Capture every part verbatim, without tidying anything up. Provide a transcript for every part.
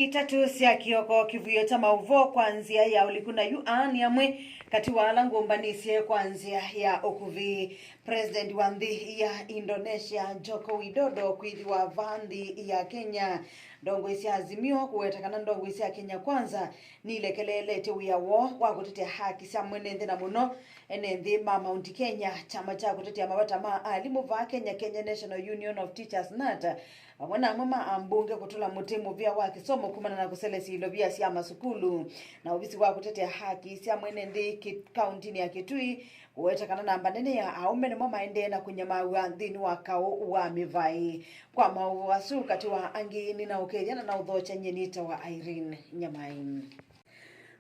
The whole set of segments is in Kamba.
Itatũ sya kĩoko, kĩvuĩo kya maũvoo kwa nzĩa ya ũliku na yu aa nĩ amwe katĩ wa ala ngũmbanĩsye kwa nzĩa ya ũkuvĩ. President wa nthĩ ya Indonesia, Joko Widodo, kwĩthĩwa vaa nthĩ ya Kenya. Ndongoi sya Azimio, kũweta kana ndongoi sya Kenya Kwanza, nilekeleelete wĩa woo wa kũtetea haki sya mwene nthĩ, na mũno ene nthĩ ma Mount Kenya. Kyama kya kũtetea mavata ma alimũ vaa Kenya, Kenya National Union of Teachers, nata, vamwe na amwe ma ambunge kũtũla mũtĩ mũvĩa wa kĩsomo kumana na kũselesya ilovia sya masukulu. Na ovisi wa kũtetea haki sya mwene nthĩ ki-, kauntinĩ ya Kitui kũweta kana namba nene ya aũme nĩmo maendee na kũnyamaaw'a nthĩnĩ wa kaũ wa mĩvaĩ. Kwa maũvoo asu, katĩ wa angĩ, nĩnaũkethya na naũthokya, nyie nĩtawa Irene Nyamai.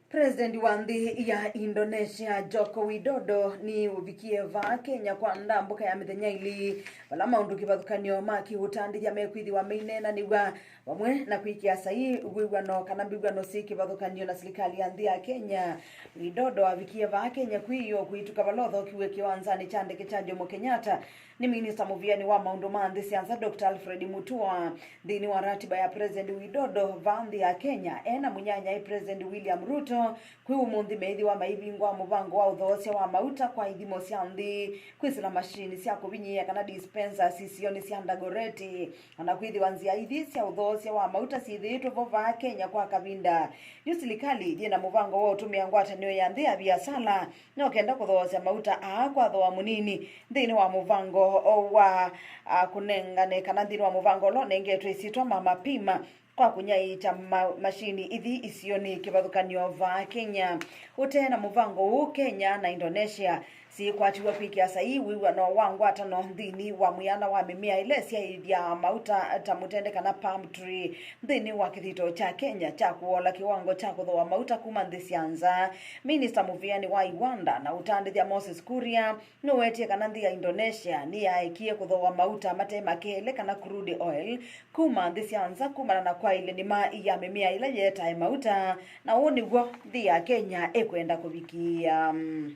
President wa nthĩ ya Indonesia, Joko Widodo, nĩũvikie vaa Kenya kwa ndambũka ya mĩthenya ĩlĩ, vala maũndũ kĩvathũkany'o ma kĩũtandĩthya mekwĩthĩwa meineenanĩw'a, vamwe na kwĩkĩa saii wĩw'ano kana mbĩw'ano syĩ kĩvathũkany'o na silikalĩ ya nthĩ ya Kenya. Widodo avikie vaa Kenya kwĩoo kwĩtuka vala ũthokiw'e kĩwanzanĩ kya ndeke kya Jomo Kenyatta nĩ minista mũvĩanĩ wa maũndũ ma nthĩ sya nza, Doctor Alfred Mutua. Nthĩnĩ wa ratiba ya President Widodo vaa nthĩ ya Kenya, e na mũnyanyae President William Ruto, kwĩ ũmũnthĩ meĩthĩwa maivingũa mũvango wa ũthoosya wa mauta kwa ithimo sya nthĩ, kwĩsĩla mashini sya kũvinyĩĩa kana dispensers isionĩ sya Dagoretti. O na kwĩthĩwa nzĩa ithi sya ũthoosya wa mauta syĩthĩĩtwe vo vaa Kenya kwa kavinda, yu silikalĩ yĩ na mũvango wa ũtũmĩa ngwatanĩo ya nthĩ ya viasala no kenda kũthoosya mauta aa kwa thooa mũnini nthĩnĩ wa mũvango wa, a, kũnengane, kana nthĩnĩ wa mũvango ũla ũnengetwe ĩsyĩtwa Mama Pima, kwa kũnyaĩĩkya ma-, mashini ithi isionĩ kĩvathũkany'o vaa Kenya. Ũtee na mũvango ũũ, Kenya na Indonesia syĩkwatiw'a kwĩkĩa saii wĩw'ano wa ngwatano nthĩnĩ wa mwĩana wa mĩmea ĩla ĩsyaĩĩthya mauta ta mũtende kana palm tree nthĩnĩ wa kĩthito kya Kenya kya kũola kĩwango kya kũthooa mauta kuma nthĩ sya nza. Minista mũvĩanĩ wa iwanda na ũtandĩthya Moses Kuria nũwetie kana nthĩ ya Indonesia nĩyaekie kũthooa mauta mate makeele kana crude oil kuma nthĩ sya nza kumana na kwaĩlya nĩma ya mĩmea ĩla yetae mauta, na ũu nĩw'o nthĩ ya Kenya ĩkwenda kũvikĩĩa.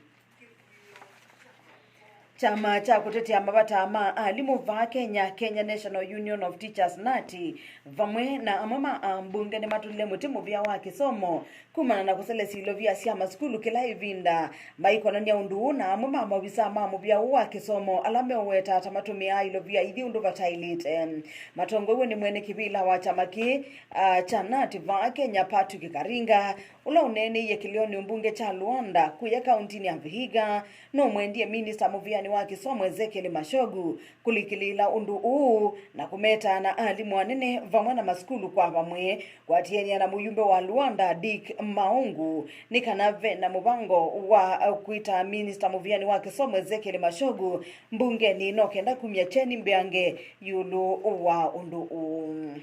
Kyama kya kũtetea mavata ma alimũ vaa Kenya, Kenya National Union of Teachers, nati, vamwe na amwe ma ambunge nĩmatũlile mũtĩ mũvĩa wa kĩsomo kumana na kũselesya ilovia sya masukulu kĩla ĩvinda, maikonany'a ũndũ ũũ na amwe ma maovisaa ma mũvĩa ũũ wa kĩsomo ala meũweta ta matũmĩaa ilovia ithi ũndũ vataĩlĩte. Matongoew'e nĩ mwene kĩvĩla wa kyama kĩĩ, a, kya nati vaa Kenya, Patrick Karinga, ũla ũneeneie kĩlĩonĩ ũmbunge kya Luanda kũya kauntinĩ ya Vihiga, nũmwendie minista mũvĩanĩ wa kĩsomo Ezekiel Machogu kũlikĩlĩĩla ũndũ ũũ na kũmetaa na alimũ anene vamwe na masukulu kwa vamwe, kũatĩanĩa na mũyumbe wa Luanda Dick Maungu nĩ kana ve na mũvango wa kwĩta minista mũvĩanĩ wa kĩsomo Ezekiel Machogu mbungenĩ no kenda kumya kyeni mbeange ĩũlũ wa ũndũ ũũ.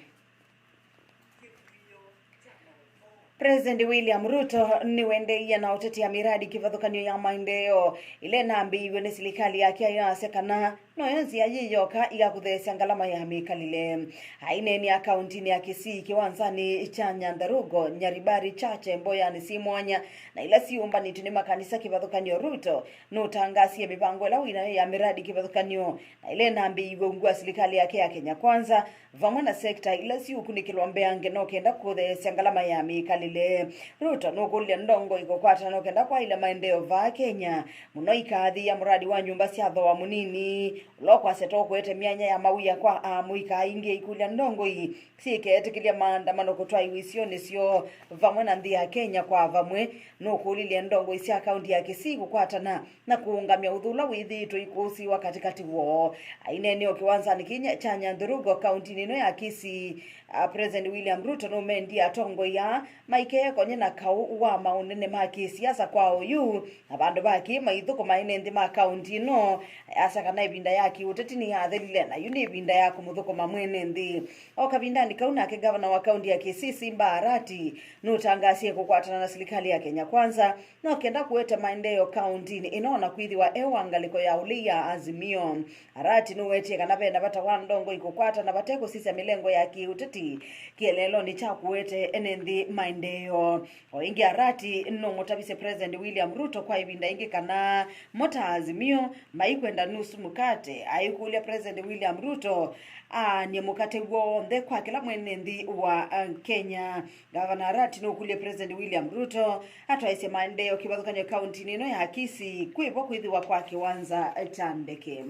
President William Ruto nĩwendeeie na ũtetea miradi kĩvathũkany'o ya maendeeo ĩla ĩnambĩĩiw'e nĩ silikalĩ yake, ayasya kana noyo nzĩa yĩ yoka ya kũtheesya ngalama ya mĩkalĩle. Aineenea kauntinĩ ya Kisii, kĩwanzanĩ kya Nyandarua, Nyaribari, Chache, mboyanĩ syĩ mwanya na ila syĩũmbanĩtw'e nĩ makanisa kĩvathũkany'o, Ruto nũtangaasie mĩvango ĩla wĩ nayo ya miradi kĩvathũkany'o na ĩla ĩnambĩĩiw'e ungu wa silikalĩ yake ya Kenya Kwanza, vamwe na sekta ila siũkunĩkĩlwa mbeange no kenda kũtheesya ngalama ya mĩkalĩle. Ruto nũkũlilye ndongoi kũkwatana no kenda kwaĩlya maendeeo vaa Kenya, mũno ikaathĩĩa mũradi wa nyũmba sya thooa mũnini, ũla ũkwasya ta ũkũete myanya ya mawĩa kwa aamũika aingĩ. Aikũlya ndongoi syĩkeetĩkĩlya maandamano kũtwaĩwa isionĩ syoo vamwe na nthĩ ya Kenya kwa vamwe, nũkũlilye ndongoi sya kaunti ya Kisii kũkwatana na kũũngamya ũthũ ũla wĩthĩĩtwe ikũsĩĩwa katĩkatĩ woo. Aineenea o kĩwanzanĩ kĩnya kya Nyanthurugwa kauntinĩ ĩno ya Kisii, a, President William Ruto nũmendie atongoi aa maikeekonye na kaũ wa maũnene ma kĩsiasa kwa oyu, na vandũ va kĩĩ maithũkũma ene nthĩ ma kaunti ĩno, ayasya kana ĩvinda ya kĩũteti nĩyathelile na yu nĩ ĩvinda ya kũmũthũkũma mwene nthĩ. O kavindanĩ kau nake ngavana wa kaunti ya Kisii Simba Arati nũtangaasie kũkwatana na silikalĩ ya Kenya Kwanza no kenda kũete maendeeo kauntinĩ ĩno, o na kwĩthĩwa e wa ngalĩko ya ũlei ya Azimio. Arati nũwetie kana ve na vata wa ndongoi kũkwatana vate kũsisya mĩlengo ya kĩũteti kĩeleelonĩ kya kũete ene nthĩ maendeeo. O ĩngĩ, Arati nũmũtavisye President William Ruto kwa ĩvinda ĩngĩ kana mo ta Azimio maikwenda nusu mkate. Aikũlya President William Ruto aanie mũkate w'onthe kwa kĩla mwene nthĩ wa, uh, Kenya. Gavana Arati nũkũlye President William Ruto atwaĩsye maendeeo kĩvathũkany'o kauntinĩ ĩno ya Kisii kwĩvo kwĩthĩwa kwa kĩwanza kya ndeke.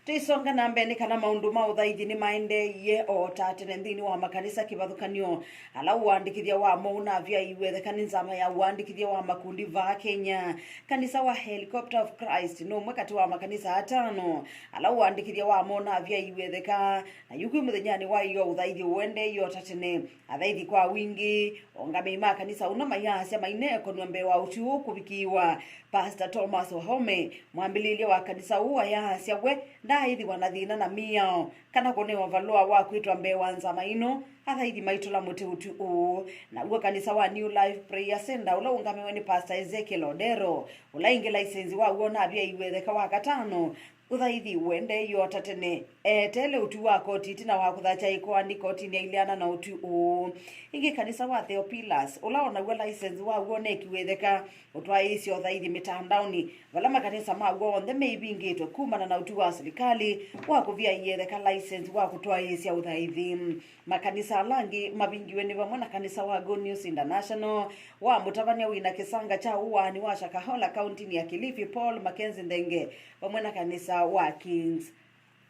Tũisonga na mbee nĩ kana maũndũ ma ũthaithi nĩmaendeeie o ta tene nthĩnĩ wa makanisa kĩvathũkany'o. Ala ũandĩkĩthya wamo ũnavyaĩiwe ĩtheka nĩ nzama ya ũandĩkĩthya wa makundi vaa Kenya. Kanisa wa Helicopter of Christ nĩ ũmwe katĩ wa makanisa atano ala ũandĩkĩthya wamo ũnavyaĩiwe ĩtheka, na yu kwĩ mũthenyanĩ wa ĩyoo ũthaithi ũendeeie o ta tene. Athaithi kwa wingĩ, aũngamĩi ma kanisa ũna mayaasya maineekonw'a mbee wa ũtwi ũũ kũvikĩĩwa. Pastor Thomas Wahome, mwambĩlĩlya wa kanisa ũũ, ayaasya we ndaaĩthĩwa na thĩna na mĩao kana kũnewa valũa wa kwĩtwa mbee wa nzama ĩno. Athaithi maitũla mũtĩ ũtwi ũũ. Naw'o kanisa wa New Life Prayer Center, ũla ũũngamĩwe nĩ Pastor Ezekiel Odero, ũla ĩngĩ laisenzi waw'o ũnavyaĩiwe ĩtheka Wakatano, ũthaithi ũendeeie o ta tene. Eeteele ũtwi wa koti ĩtina wa kũthakya ĩkoani kotinĩ aileana na ũtwi ũũ. Ĩngĩ, kanisa wa Theophilus, ũla o naw'o laisenzi waw'o ũnekiwe ĩtheka, ũtwaĩĩsye ũthaithi mĩtandaonĩ, vala makanisa maw'o onthe meivingĩtwe kumana na ũtwi wa silikalĩ wa kũvyaĩa ĩtheka laisenzi wa kũtwaĩĩsya ũthaithi. Makanisa ala angĩ mavingiwe nĩ vamwe na kanisa wa Good News International, wa mũtavany'a wĩna kĩsanga kya ũaani wa Shakahola kauntinĩ ya Kilifi, Paul Mackenzie Nthenge, vamwe na kanisa wa Kings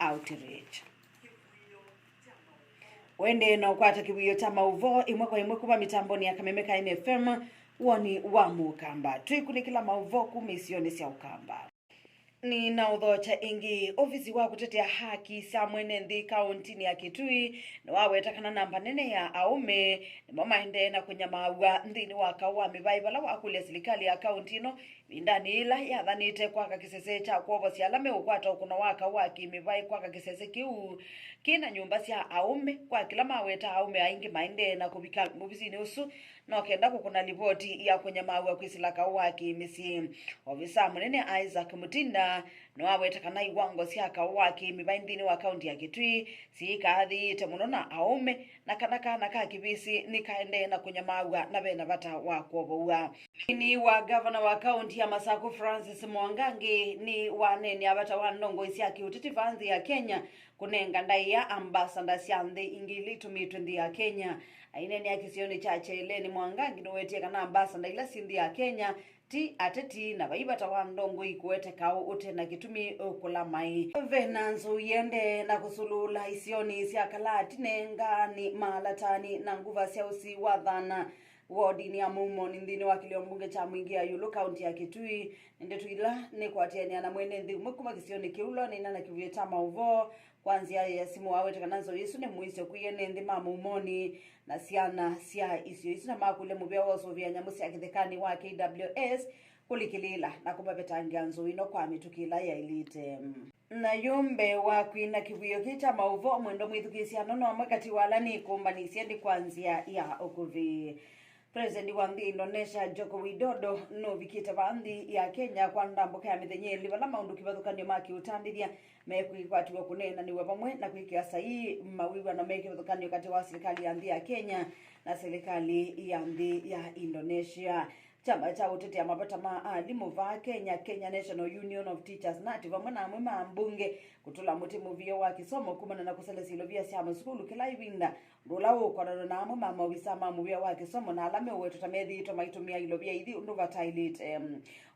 Outreach. Ũendee na ũkwata kĩwĩo kya maũvoo ĩmwe kwa ĩmwe kuma mĩtambonĩ ya Kameme ka N F M, woni wa Mũkamba. Twĩkunĩkĩla maũvoo kuma isionĩ sya Ũkamba. Nĩnaũthokya ĩngĩ. Ovisi wa kũtetea haki sya mwene nthĩ kauntinĩ ya Kitui nĩwaweta kana namba nene ya aũme nĩmo maendee na kũnyamaaw'a nthĩnĩ wa kaũ wa mĩvaĩ vala wakũlya silikalĩ ya kaunti ĩno ĩvindanĩ yĩla yathanĩte kwaka kĩsese kya kwovosya ala meũkwata ũkũno wa kaũ wa kĩ-mĩvaĩ, kwaka kĩsese kĩu kĩ na nyũmba sya aũme kwa kĩla maweta aũme aingĩ maendee na kũvika ovisinĩ ũsu no kenda kũkũna livoti ya kũnyamaaw'a kwĩsĩla kaũ wa kĩ-mĩsyĩ. Ovisa mũnene Isaac Mutinda nĩwaweta kana iwango sya kaũ wa kĩ-mĩvaĩ nthĩnĩ wa kaunti ya Kitui syĩkaathĩĩte mũno na aũme, na kana kana ka kĩvĩsĩ nĩkaendee na kũnyamaaw'a na vena vata wa kwovow'a. Mũnini wa gavana wa kaunti ya Masaku Francis Mwangangi nĩwaneenea vata wa ndongoi sya kĩũteti vaa nthĩ ya Kenya kũnenga ndaĩa ambassador sya nthĩ ingĩ ila itũmĩtwe nthĩ ya Kenya. Aineenea kĩsionĩ kya Kyeleni, Mwangangi nĩwetie kana ambassador ila syĩ nthĩ ya Kenya ti ateti na vai vata wa ndongoi kũete kaũ ũte na kĩtumi ũkũla maĩ. Ve na nzou yĩendee na kũsũlũla isionĩ sya Kalati, Nenganĩ, Malatani na Nguvasya, ũsĩ wa Thana, wodinĩ ya Maumoni nthĩnĩ wa kĩlio mbunge kya Mwingi ya Ĩũlũ, kaunti ya Kitui. Nĩ ndeto ila nĩkwatĩanĩa na mwene nthĩ ũmwe kuma kĩsionĩ kĩu ũla ũneena na kĩvuyo kya maũvoo kwa nzĩa ya simũ waweta kana nzou ĩsu nĩ mũisyo kwĩ ene nthĩ ma Maumoni na syana sya isio isu, na makũlya mũvĩa wa ũsũvĩa nyamũ sya kĩthekanĩ wa K W S kũlikĩlĩĩla na kũmavetangĩa nzou ĩno kwa mĩtũkĩ ĩla yaĩlĩte. Na yu mbee wa kwina kĩvuyo kĩĩ kya maũvoo, mwendwa mwĩthukĩĩsya, no amwe katĩ wa ala nĩkũmbanĩsye nĩ kwa nzĩa ya ũkuvĩ. President wa nthĩ ya Indonesia, Joko Widodo, nũvikĩte vaa nthĩ ya Kenya kwa ndambũka ya mĩthenya ĩlĩ, vala maũndũ kĩvathũkany'o ma kĩũtandĩthya mekwĩkwatĩw'a kũneenanĩw'a vamwe na kwĩkĩa saii mawĩw'ano me kĩvathũkany'o katĩ wa silikalĩ ya nthĩ ya Kenya na silikalĩ ya nthĩ ya Indonesia. Kyama kya ũtetea mavata ma alimũ vaa Kenya, Kenya National Union of Teachers, nati, vamwe na amwe ma ambunge kũtũla mũtĩ mũvĩa wa kĩsomo kumana na kũselesya ilovia sya masukulu kĩla ĩvinda, ũndũ ũla ũũkonanw'a na amwe ma maovisa ma mũvĩa wa kĩsomo na ala meũwetwa ta methĩĩtwe maitũmĩa ilovia ithi ũndũ vataĩlĩte.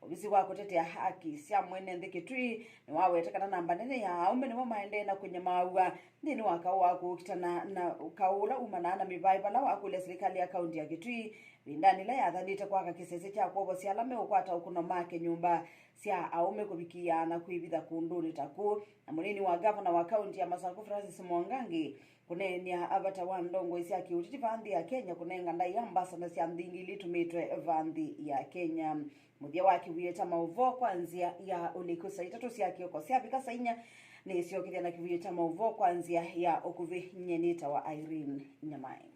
Ovisi wa kũtetea haki sya mwene nthĩ Kitui nĩwawete kana namba nene ya aũme nĩmo maendee na kũnyamaaw'a nthĩnĩ wa kaũ wa kũkitana na kaũ ũla umanaa na mĩvaĩ vala wakũlya silikalĩ ya kaunti ya Kitui ĩvindanĩ ĩla yathanĩte kwaka kĩsese kya kwovosya ala meũkwata ũkũno make nyũmba sya aũme kũvikĩĩa na kwĩvitha kũndũnĩ ta kũu. Na mũnini wa gavana wa kaunti ya Masaku, Francis Mwangangi, kũneenea vata wa ndongoi sya kĩũteti vaa nthĩ ya Kenya kũnenga ndaĩa ambassador sya nthĩ ingĩ ila itũmĩtwe vaa nthĩ ya Kenya. Mũthya wa kĩvuyo kya maũvoo kwa nzĩa ya ũliku saa itatũ sya kĩoko syavika saa inya, nĩsyokethya na kĩvuyo kya maũvoo kwa nzĩa ya ũkuvĩ. Nyie nĩtawa Irene Nyamai.